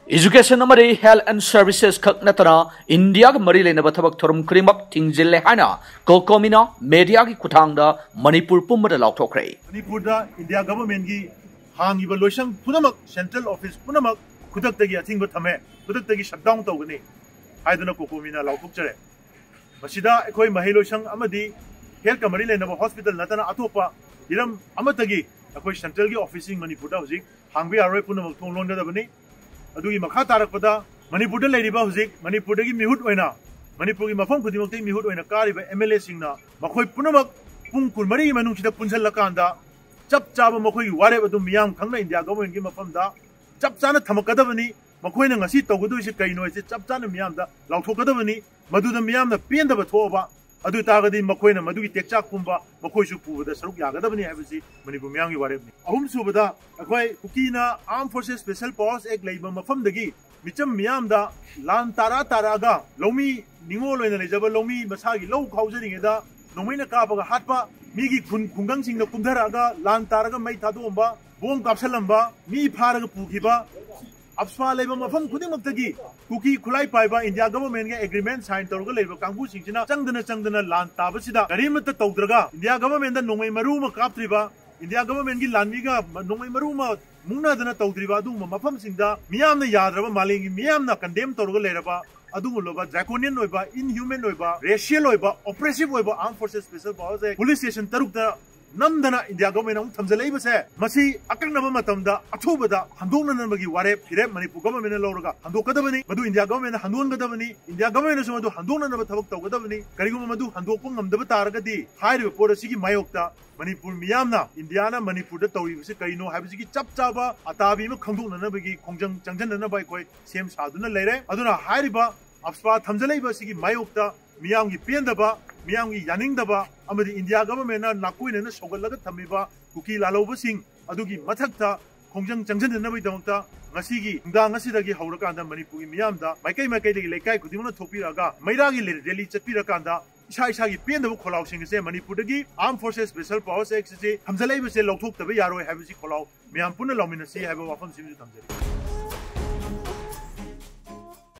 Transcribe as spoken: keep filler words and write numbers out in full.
Education ꯑꯃꯗꯤ health and services ꯈꯛ ꯅꯠꯇꯅ ꯏꯟꯗꯤꯌꯥꯒ ꯃꯔꯤ ꯂꯩꯅꯕ ꯊꯕꯛ ꯊꯧꯔꯝ ꯈꯨꯗꯤꯡꯃꯛ ꯊꯤꯡꯖꯤꯜꯂꯦ ꯍꯥꯏꯅ ꯀꯣꯀꯣꯃꯤꯅ ꯃꯦꯗꯤꯌꯥꯒꯤ ꯈꯨꯠꯊꯥꯡꯗ ꯃꯅꯤꯄꯨꯔ ꯄꯨꯝꯕꯗ ꯂꯥꯎꯊꯣꯛꯈ꯭ꯔꯦ꯫ ꯃꯅꯤꯄꯨꯔꯗ ꯏꯟꯗꯤꯌꯥ ꯒꯚꯔꯟꯃꯦꯟꯠꯀꯤ ꯍꯥꯡꯉꯤꯕ ꯂꯣꯏꯁꯪ ꯄꯨꯝꯅꯃꯛ, ꯁꯦꯟꯇ꯭ꯔꯦꯜ ꯑꯣꯐꯤꯁ ꯄꯨꯝꯅꯃꯛ ꯈꯨꯗꯛꯇꯒꯤ ꯑꯊꯤꯡꯕ ꯊꯝꯃꯦ, ꯈꯨꯗꯛꯇꯒꯤ ꯁꯠꯗꯥꯎꯟ ꯇꯧꯒꯅꯤ ꯍꯥꯏꯗꯨꯅ ꯀꯣꯀꯣꯃꯤꯅ ꯂꯥꯎꯊꯣꯛꯆꯔꯦ꯫ ꯃꯁꯤꯗ ꯑꯩꯈꯣꯏ ꯃꯍꯩ ꯂꯣꯏꯁꯪ ꯑꯃꯗꯤ ꯍꯦꯜꯠꯀ ꯃꯔꯤ ꯂꯩꯅꯕ ꯍꯣꯁꯄꯤꯇꯥꯜ ꯅꯠꯇꯅ ꯑꯇꯣꯞꯄ ꯍꯤꯔꯝ ꯑꯃꯠꯇꯒꯤ ꯑꯩꯈꯣꯏ ꯁꯦꯟꯇ꯭ꯔꯦꯜꯒꯤ ꯑꯣꯐꯤꯁꯁꯤꯡ ꯃꯅꯤꯄꯨꯔꯗ ꯍꯧꯖꯤꯛ ꯍꯥꯡꯕ ꯌꯥꯔꯣꯏ, ꯄꯨꯝꯅꯃꯛ ꯊꯣꯡ ꯂꯣꯟꯒꯗꯕꯅꯤ꯫ ꯑꯗꯨꯒꯤ ꯃꯈꯥ ꯇꯥꯔꯛꯄꯗ ꯃꯅꯤꯄꯨꯔꯗ ꯂꯩꯔꯤꯕ, ꯍꯧꯖꯤꯛ ꯃꯅꯤꯄꯨꯔꯗꯒꯤ ꯃꯤꯍꯨꯠ ꯑꯣꯏꯅ, ꯃꯅꯤꯄꯨꯔꯒꯤ ꯃꯐꯝ ꯈꯨꯗꯤꯡꯃꯛꯇꯒꯤ ꯃꯤꯍꯨꯠ ꯑꯣꯏꯅ ꯀꯥꯔꯤꯕ ꯑꯦꯝ ꯑꯦꯜ ꯑꯦꯁꯤꯡꯅ ꯃꯈꯣꯏ ꯄꯨꯝꯅꯃꯛ ꯄꯨꯡ ꯀꯨꯟꯃꯔꯤꯒꯤ ꯃꯅꯨꯡꯁꯤꯗ ꯄꯨꯟꯁꯤꯜꯂꯀꯥꯟꯗ ꯆꯞ ꯆꯥꯕ ꯃꯈꯣꯏꯒꯤ ꯋꯥꯔꯦꯞ ꯑꯗꯨ ꯃꯤꯌꯥꯝ ꯈꯪꯅ ꯏꯟꯗꯤꯌꯥ ꯒꯚꯔꯟꯃꯦꯟꯠꯀꯤ ꯃꯐꯝꯗ ꯆꯞ ꯆꯥꯅ ꯊꯝꯃꯛꯀꯗꯕꯅꯤ꯫ ꯃꯈꯣꯏꯅ ꯉꯁꯤ ꯇꯧꯒꯗꯣꯏꯁꯦ ꯀꯩꯅꯣ ꯍꯥꯏꯁꯦ ꯆꯞ ꯆꯥꯅ ꯃꯤꯌꯥꯝꯗ ꯂꯥꯎꯊꯣꯛꯀꯗꯕꯅꯤ꯫ ꯃꯗꯨꯗ ꯃꯤꯌꯥꯝꯅ ꯄꯦꯟꯗꯕ ꯊꯣꯛꯑꯕ ꯑꯗꯨ ꯑꯣꯏ ꯇꯥꯔꯒꯗꯤ ꯃꯈꯣꯏꯅ ꯃꯗꯨꯒꯤ ꯇꯦꯛꯆꯥꯛ ꯄꯨꯝꯕ ꯃꯈꯣꯏꯁꯨ ꯄꯨꯕꯗ ꯁꯔꯨꯛ ꯌꯥꯒꯗꯕꯅꯤ ꯍꯥꯏꯕꯁꯤ ꯃꯅꯤꯄꯨꯔ ꯃꯤꯌꯥꯝꯒꯤ ꯋꯥꯔꯦꯞꯅꯤ꯫ ꯑꯍꯨꯝꯁꯨꯕꯗ, ꯑꯩꯈꯣꯏ ꯀꯨꯀꯤꯅ Armed Forces Special Powers Act ꯂꯩꯕ ꯃꯐꯝꯗꯒꯤ ꯃꯤꯆꯝ ꯃꯤꯌꯥꯝꯗ ꯂꯥꯟ ꯇꯥꯔꯛ ꯇꯥꯔꯛꯑꯒ ꯂꯧꯃꯤ ꯅꯤꯉꯣꯜ ꯑꯣꯏꯅ ꯂꯩꯖꯕ ꯂꯧꯃꯤ ꯃꯁꯥꯒꯤ ꯂꯧ ꯈꯥꯎꯖꯔꯤꯉꯩꯗ ꯅꯣꯡꯃꯩꯅ ꯀꯥꯞꯄꯒ ꯍꯥꯠꯄ, ꯃꯤꯒꯤ ꯈꯨꯟ ꯈꯨꯡꯒꯪꯁꯤꯡꯗ ꯀꯨꯝꯊꯔꯛꯑꯒ ꯂꯥꯟ ꯇꯥꯔꯒ ꯃꯩ ꯊꯥꯗꯣꯛꯑꯝꯕ, ꯕꯣꯝ ꯀꯥꯞꯁꯜꯂꯝꯕ, ꯃꯤ ꯐꯥꯔꯒ ꯄꯨꯈꯤꯕ, ꯑꯞꯁꯄꯥ ꯂꯩꯕ ꯃꯐꯝ ꯈꯨꯗꯤꯡꯃꯛꯇꯒꯤ ꯀꯨꯀꯤ ꯈꯨꯠꯂꯥꯏ ꯄꯥꯏꯕ ꯏꯟꯗꯤꯌꯥ ꯒꯚꯔꯟꯃꯦꯟꯠꯒ ꯑꯦꯒ꯭ꯔꯤꯃꯦꯟꯠ ꯁꯥꯏꯟ ꯇꯧꯔꯒ ꯂꯩꯕ ꯀꯥꯡꯕꯨꯁꯤꯡꯁꯤꯅ ꯆꯪꯗꯅ ꯆꯪꯗꯅ ꯂꯥꯟ ꯇꯥꯕꯁꯤꯗ ꯀꯔꯤꯃꯠꯇ ꯇꯧꯗ꯭ꯔꯒ ꯏꯟꯗꯤꯌꯥ ꯒꯚꯔꯟꯃꯦꯟꯠꯗ ꯅꯣꯡꯃꯩ ꯃꯔꯨ ꯑꯃ ꯀꯥꯞꯇ꯭ꯔꯤꯕ, ꯏꯟꯗꯤꯌꯥ ꯒꯚꯔꯟꯃꯦꯟꯠꯀꯤ ꯂꯥꯟꯃꯤꯒ ꯅꯣꯡꯃꯩ ꯃꯔꯨ ꯑꯃ ꯃꯨꯛꯅꯗꯅ ꯇꯧꯗ꯭ꯔꯤꯕ ꯑꯗꯨꯒꯨꯝꯕ ꯃꯐꯝꯁꯤꯡꯗ ꯃꯤꯌꯥꯝꯅ ꯌꯥꯗ꯭ꯔꯕ, ꯃꯥꯂꯦꯝꯒꯤ ꯃꯤꯌꯥꯝꯅ ꯀꯟꯗꯦꯝ ꯇꯧꯔꯒ ꯂꯩꯔꯕ ꯑꯗꯨꯒꯨꯝꯂꯕ draconian ꯑꯣꯏꯕ, inhuman ꯑꯣꯏꯕ, racial ꯑꯣꯏꯕ, oppressive ꯑꯣꯏꯕ Armed Forces Special Powers Act police station ꯇꯔꯨꯛꯇ ꯅꯝꯗꯅ ꯏꯟꯗꯤꯌꯥ ꯒꯚꯔꯟꯃꯦꯟꯠꯅ ꯑꯃꯨꯛ ꯊꯝꯖꯤꯜꯂꯛꯏꯕꯁꯦ, ꯃꯁꯤ ꯑꯀꯛꯅꯕ ꯃꯇꯝꯗ ꯑꯊꯨꯕꯗ ꯍꯟꯗꯣꯛꯅꯅꯕꯒꯤ ꯋꯥꯔꯦꯞ ꯐꯤꯔꯦꯞ ꯃꯅꯤꯄꯨꯔ ꯒꯚꯔꯟꯃꯦꯟꯠꯅ ꯂꯧꯔꯒ ꯍꯟꯗꯣꯛꯀꯗꯕꯅꯤ꯫ ꯃꯗꯨ ꯏꯟꯗꯤꯌꯥ ꯒꯚꯔꯟꯃꯦꯟꯠꯅ ꯍꯟꯗꯣꯛꯍꯟꯒꯗꯕꯅꯤ꯫ ꯏꯟꯗꯤꯌꯥ ꯒꯚꯔꯟꯃꯦꯟꯠꯅꯁꯨ ꯃꯗꯨ ꯍꯟꯗꯣꯛꯅꯅꯕ ꯊꯕꯛ ꯇꯧꯒꯗꯕꯅꯤ꯫ ꯀꯔꯤꯒꯨꯝꯕ ꯃꯗꯨ ꯍꯟꯗꯣꯛꯄ ꯉꯝꯗꯕ ꯇꯥꯔꯒꯗꯤ ꯍꯥꯏꯔꯤꯕ ꯄꯣꯠ ꯑꯁꯤꯒꯤ ꯃꯥꯌꯣꯛꯇ ꯃꯅꯤꯄꯨꯔ ꯃꯤꯌꯥꯝꯅ ꯏꯟꯗꯤꯌꯥꯅ ꯃꯅꯤꯄꯨꯔꯗ ꯇꯧꯔꯤꯕꯁꯤ ꯀꯔꯤꯅꯣ ꯍꯥꯏꯕꯁꯤꯒꯤ ꯆꯞ ꯆꯥꯕ ꯑꯇꯥꯕꯤ ꯑꯃ ꯈꯪꯗꯣꯛꯅꯅꯕꯒꯤ ꯈꯣꯡꯖꯪ ꯆꯪꯁꯤꯟꯅꯅꯕ ꯑꯩꯈꯣꯏ ꯁꯦꯝ ꯁꯥꯗꯨꯅ ꯂꯩꯔꯦ꯫ ꯑꯗꯨꯅ ꯍꯥꯏꯔꯤꯕ ꯑꯞꯁꯄꯥ ꯊꯝꯖꯤꯜꯂꯛꯏꯕ ꯑꯁꯤꯒꯤ ꯃꯥꯌꯣꯛꯇ ꯃꯤꯌꯥꯝꯒꯤ ꯄꯦꯟꯗꯕ, ꯃꯤꯌꯥꯝꯒꯤ ꯌꯥꯅꯤꯡꯗꯕ ꯑꯃꯗꯤ ꯏꯟꯗꯤꯌꯥ ꯒꯚꯔꯟꯃꯦꯟꯠꯅ ꯅꯥꯀꯣꯏꯅꯅ ꯁꯧꯒꯠꯂꯒ ꯊꯝꯃꯤꯕ ꯀꯨꯀꯤ ꯂꯥꯜꯍꯧꯕꯁꯤꯡ ꯑꯗꯨꯒꯤ ꯃꯊꯛꯇ ꯈꯣꯡꯖꯪ ꯆꯪꯁꯤꯟꯗꯅꯕꯒꯤꯗꯃꯛꯇ ꯉꯁꯤꯒꯤ ꯅꯨꯡꯗꯥꯡ ꯑꯁꯤꯗꯒꯤ ꯍꯧꯔꯀꯥꯟꯗ ꯃꯅꯤꯄꯨꯔꯒꯤ ꯃꯤꯌꯥꯝꯗ ꯃꯥꯏꯀꯩ ꯃꯥꯏꯀꯩꯗꯒꯤ ꯂꯩꯀꯥꯏ ꯈꯨꯗꯤꯡꯃꯛꯅ ꯊꯣꯛꯄꯤꯔꯛꯑꯒ ꯃꯩꯔꯥꯒꯤ ꯔꯦꯂꯤ ꯆꯠꯄꯤꯔꯀꯥꯟꯗ ꯏꯁꯥ ꯏꯁꯥꯒꯤ ꯄꯦꯟꯗꯕ ꯈꯣꯜꯂꯥꯎꯁꯤꯡ ꯑꯁꯦ ꯃꯅꯤꯄꯨꯔꯗꯒꯤ Armed Forces Special Powers Act ꯑꯁꯤ ꯊꯝꯖꯤꯜꯂꯛꯏꯕꯁꯦ ꯂꯧꯊꯣꯛꯇꯕ ꯌꯥꯔꯣꯏ ꯍꯥꯏꯕꯁꯤ ꯈꯣꯜꯂꯥꯎ ꯃꯌꯥꯝ ꯄꯨꯟꯅ ꯂꯥꯎꯃꯤꯟꯅꯁꯤ ꯍꯥꯏꯕ ꯋꯥꯐꯝꯁꯤꯃꯁꯨ ꯊꯝꯖꯔꯤ꯫